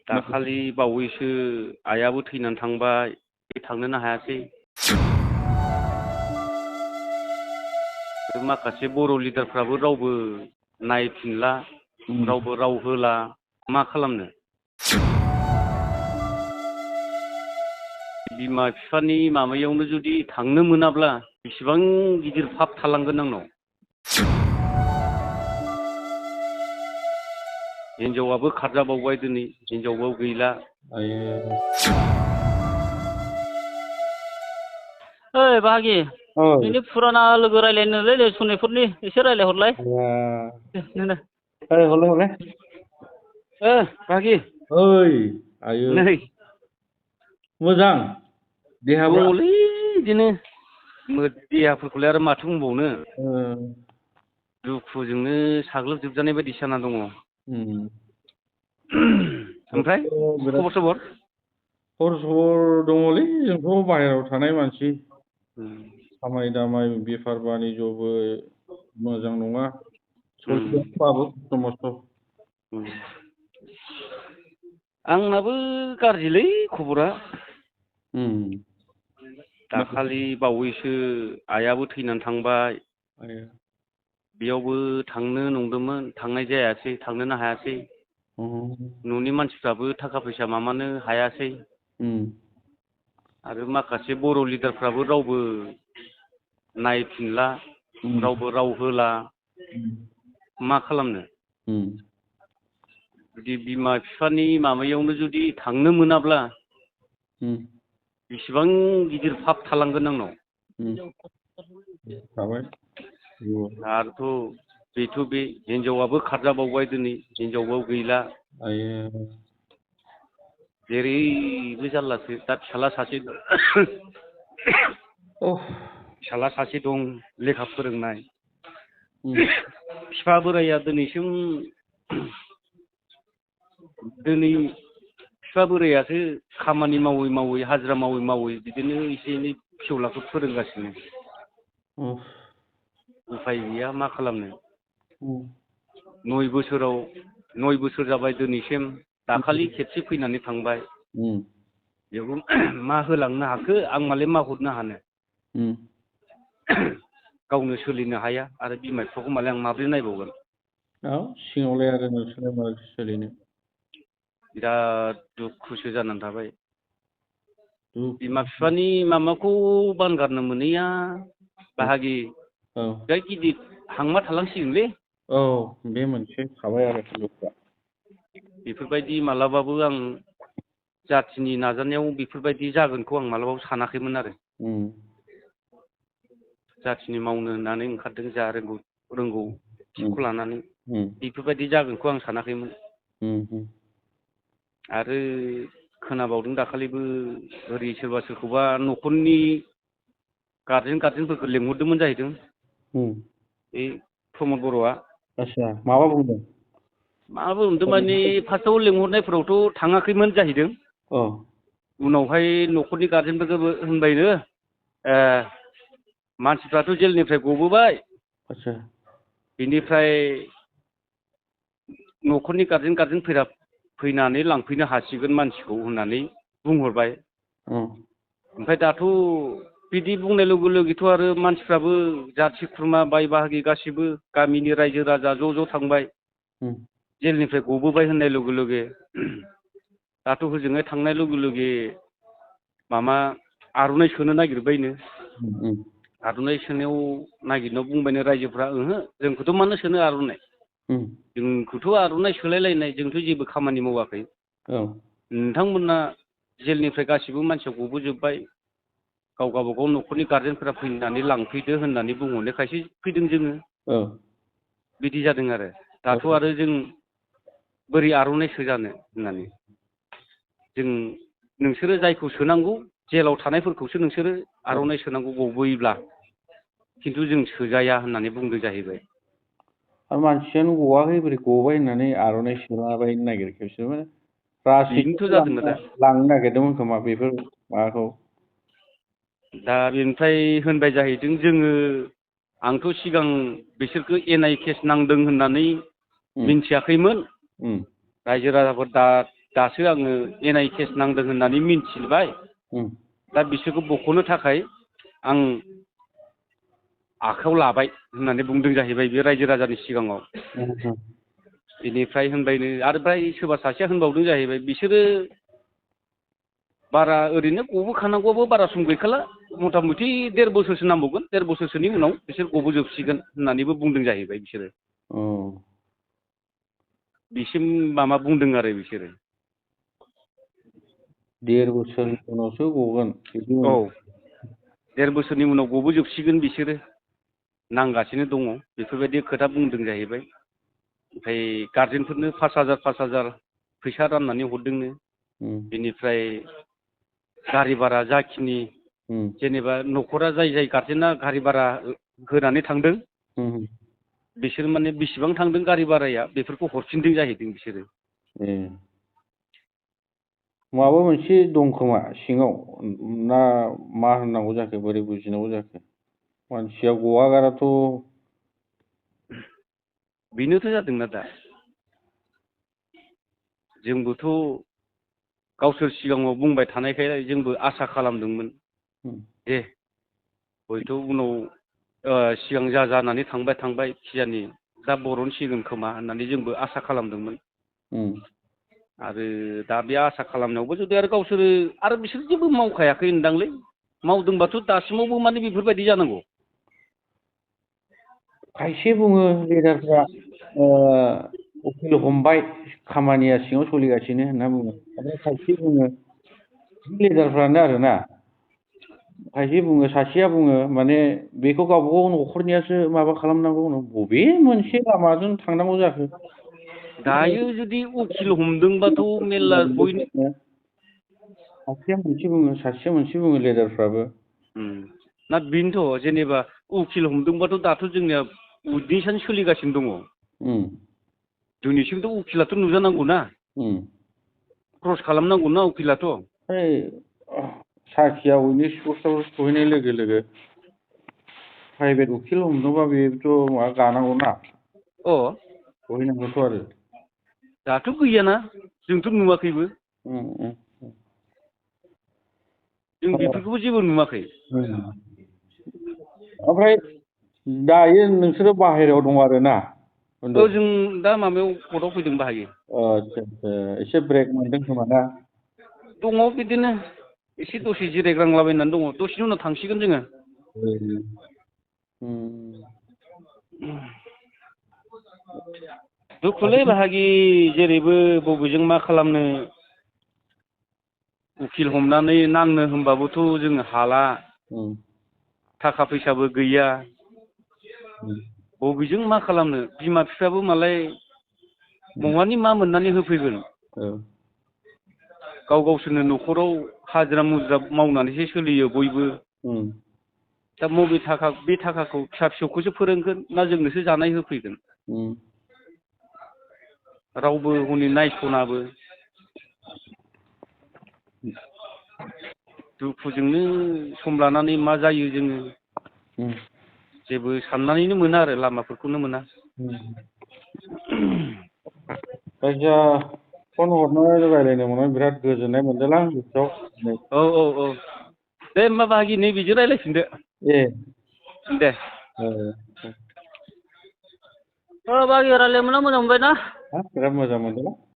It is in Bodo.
दाखालि बावैसो आइयाबो थैनानै थांबाय, थांनोनो हायासै। माखासे बर' लिडारफ्राबो रावबो नायफिनला, रावबो राव होला, मा खालामनो? बिमा बिफानि माबायावनो जुदि थांनो मोनाब्ला बेसेबां गिदिर पाप थालांगोन आंनाव। हिनजावाबो खारजाबावबाय दिनै, हिनजावबो गैला। ओइ बाहागि, नोंनि फुराना लोगो रायलायनोलै सनितपुरनि, एसे रायलायहरलाय। नोंनो हरलाय बाहागि। ओइ आयु नै मोजां देहाफ्रा? दङलै बिदिनो, देहाफोरखौलाय आरो माथो बुंबावनो। दुखुजोंनो साग्लोबजोबजानाय बायदि जाना दङ। ओमफ्राय खबर सबर? खबर सबर दङलै, जोंथ' बाहेरायाव थानाय मानसि। खामानि दामानि बेफार बानिज्यबो मोजां नङा, सलिदोंबाबो खस्थ' मस्थ'। आंनाबो गाज्रिलै खबरा। दाखालि बावैसो आइयाबो थैनानै थांबाय। बेयावबो थांनो नंदोंमोन, थांनाय जायासै, थांनोनो हायासै। न'नि मानसिफ्राबो थाखा फैसा माबानो हायासै। आरो माखासे बर' लिडारफ्राबो रावबो नायफिनला, रावबो राव होला, मा खालामनो? जुदि बिमा बिफानि माबायावनो जुदि थांनो मोनाब्ला बेसेबां गिदिर पाप थालांगोन आंनाव। आरोथ' बेथ' बे हिनजावाबो खारजाबावबाय दिनै, हिनजावबो गैला। जेरैबो जारलासो, दा फिसाला सासे फिसाला सासे दं लेखा फोरोंनाय। बिफा बोराइया दिनै बिफा बोराइयासो खामानि मावै मावै, हाजिरा मावै मावै बिदिनो एसे एनै फिसौलाखौ फोरोंगासिनो। उफाय गैया, मा खालामनो? 9 बोसोर जाबाय दिनैसिम, दाखालि खेबसे फैनानै थांबाय। बेखौ मा होलांनो हाखो, आं मालाय मा हरनो हानो? गावनो सोलिनो हाया, आरो बिमा बिफाखौ मालाय आं माबोरै नायबावगोन? सिङावलाय आरो नोंसोरलाय माबोरै सोलिनो? बिराद दुखुसो जानानै थाबाय। बिमा बिफानि माबाखौ बानगारनो मोनैया बाहागि, बिराद गिदिर हांमा थालांसिगोनलै। बे मोनसे थाबाय आरो दुखुआ। बेफोरबायदि मालाबाबो आं जाथिनि नाजानायाव बेफोरबायदि जागोनखौ आं मालाबाबो सानाखैमोन आरो। जाथिनि मावनो होननानै ओंखारदों, जा रोंगौथिखौ लानानै बेफोरबायदि जागोनखौ आं सानाखैमोन। आरो खोनाबावदों दाखालिबो, ओरै सोरबा सोरखौबा न'खरनि गारजेनफोरखौ लेंहरदोंमोन जाहैदों, बे प्रमद बर'आ। माबा बुंदों? मा बुंदों माने, फार्स्टआव लेंहरनायफोरावथ' थाङाखैमोन जाहैदों। उनावहाय न'खरनि गारजेनफोरखौबो होनबायनो, मानसिफ्राथ' जेलनिफ्राय गबोबाय, बेनिफ्राय न'खरनि गारजेनफोरा फैनानै लांफैनो हासिगोन मानसिखौ होननानै बुंहरबाय। ओमफ्राय दाथ' बिदि बुंनाय लोगो लोगोथ' आरो मानसिफ्राबो जाथि खुरमा बाय बाहागि गासिबो गामिनि रायजो राजा ज' थांबाय। जेलनिफ्राय गबोबाय होननाय लोगो लोगो दाथ' हजोंहाय थांनाय लोगो लोगो माबा आर'नाइ सोनो नागिरबायनो। आर'नाइ सोनायाव नागिरनायाव बुंबायनो रायजोफ्रा, ओहो जोंखौथ' मानो सोनो आर'नाइ, जोंखौथ' आर'नाइ सोलायलायनाय, जोंथ' जेबो खामानि मावाखै। नोंथांमोना जेलनिफ्राय गासिबो मानसिया गबोजोब्बाय, गावबागाव न'खरनि गारजेनफोरा फैनानै लांफैदो होननानै बुंहरनायखायसो फैदों जोङो। बिदि जादों आरो। दाथ' आरो जों बोरै आर'नाइ सोजानो होननानै, नोंसोरो जायखौ सोनांगौ, जेलाव थानायफोरखौसो नोंसोरो आर'नाइ सोनांगौ गबोयोब्ला, खिन्थु जों सोजाया होननानै बुंदों जाहैबाय। आरो मानसियानो गवाखै बोरै गबाय होननानै आर'नाइ सोलाबायनो नागिरखो बिसोर? बेनोथ' रासिखौसो जादों दा लांनो नागिरदोंमोन खोमा बेफोर माबाखौ। दा बेनिफ्राय होनबाय जाहैदों, आंथ' सिगां बिसोरखौ एनआइ केस नांदों होननानै मिन्थियाखैमोन। रायजो राजाफोर दासो आङो एनआइ केस नांदों होननानै मिन्थिबाय दा बिसोरखौ बख'नो थाखाय आं आखायाव लाबाय होननानै बुंदों जाहैबाय बे रायजो राजानि सिगाङाव बेनिफ्राय होनबायनो आरो फ्राय सोरबा सासेया होनबावदों जाहैबाय बिसोरो बारा ओरैनो गबोखानांगौआबो बारा सम गैखाला मथा मथि 1.5 बोसोरसो नांबावगोन 1.5 बोसोरसोनि उनाव बिसोर गबोजोबसिगोन होननानैबो बुंदों जाहैबाय बिसोरो बिसिम माबा बुंदों आरो बिसोरो 1.5 बोसोरनि उनावसो गगोन औ 1.5 बोसोरनि उनाव गबोजोबसिगोन बिसोरो नांगासिनो दङ बेफोरबायदि खोथा बुंदों जाहैबाय ओमफ्राय गारजेनफोरनो 5,000 फैसा राननानै हरदोंनो बेनिफ्राय गारि भारा जाखिनि जेनेबा न'खरा जाय गारजेना गारि भारा होनानै थांदों बिसोर माने बेसेबां थांदों गारि भाराया बेफोरखौ हरफिनदों जाहैदों बिसोरो माबा मोनसे दं खोमा सिङाव ना मा होननांगौ जाखो बोरै बुजिनांगौ जाखो मानसिया गवागाराथ' बेनोथ' जादोंना दा जोंबोथ' गावसोर सिगाङाव बुंबाय थानायखाय जोंबो आसा खालामदोंमोन दे हयथ' उनाव सिगां जानानै थांबाय खिजानि दा बरनसिगोन खोमा होननानै जोंबो आसा खालामदोंमोन आरो दा बे आसा खालामनायावबो जुदि आरो गावसोरो आरो बिसोर जेबो मावखायाखै होनदांलै मावदोंबाथ' दासिमावबो माने बेफोरबायदि जानांगौ खायसे बुङो लिडारफ्रा उकिल हमबाय खामानिया सिङाव सोलिगासिनो होनना बुङो ओमफ्राय खायसे बुङो लिडारफ्रानो आरोना खायसे बुङो सासेया बुङो माने बेखौ गावबागाव न'खरनियासो माबा खालामनांगौ बबे मोनसे लामाजों थांनांगौ जाखो दायो जुदि उकिल हमदोंबाथ' मेरला बयनि सासेया मोनसे बुङो सासेया मोनसे बुङो लिडारफ्राबो ना बेनोथ' जेनेबा उकिल हमदोंबाथ' दाथ' जोंनिया उइटनेसआनो सोलिगासिनो दङ दिनैसिमथ' उकिलाथ' नुजानांगौ ना क्रस खालामनांगौ ना उकिलाथ' साखिया उइटनेस पस्टआव सहैनाय लोगो लोगो प्राइभेट उकिल हमदोंबा बेथ' माबा गानांगौ ना सहैनांगौथ' आरो दाथ' गैयाना जोंथ' नुवाखैबो जों बेफोरखौबो जेबो नुवाखै ओमफ्राय दायो नोंसोरो बाहेरायाव दं आरो ना जों दा माबायाव कर्टआव फैदों बाहायो आदसा एसे ब्रेक मोनदों खोमा ना दङ बिदिनो एसे दसे जिरायग्लांलाबायनानै दङ दसेनि उनाव थांसिगोन जोङो दुखुलै बाहागि जेरैबो बबेजों मा खालामनो उकिल हमनानै नांनो होनबाबोथ' जोङो हाला थाखा फैसाबो गैया बबेजों मा खालामनो बिमा बिफायाबो मालाय बहानि मा मोननानै होफैगोन गावसोरनो न'खराव हाजिरा मुजिरा मावनानैसो सोलियो बयबो दा बे थाखाखौ फिसा फिसौखौसो फोरोंगोन ना जोंनोसो जानाय होफैगोन रावबो हनै नायस'नाबो दुखुजोंनो सम लानानै मा जायो जोङो जेबो साननानैनो मोना आरो लामाफोरखौनो मोना जायखिया फन हरनानै रायज्लायनो मोननानै बिराद गोजोननाय मोनदोंलां गोसोआव औ दे होमबा बाहागि नै बिदि रायज्लायफिनदो दे बाहागि रायज्लायनो मोनना मोजां मोनबाय ना बिराद मोजां मोनदोंलां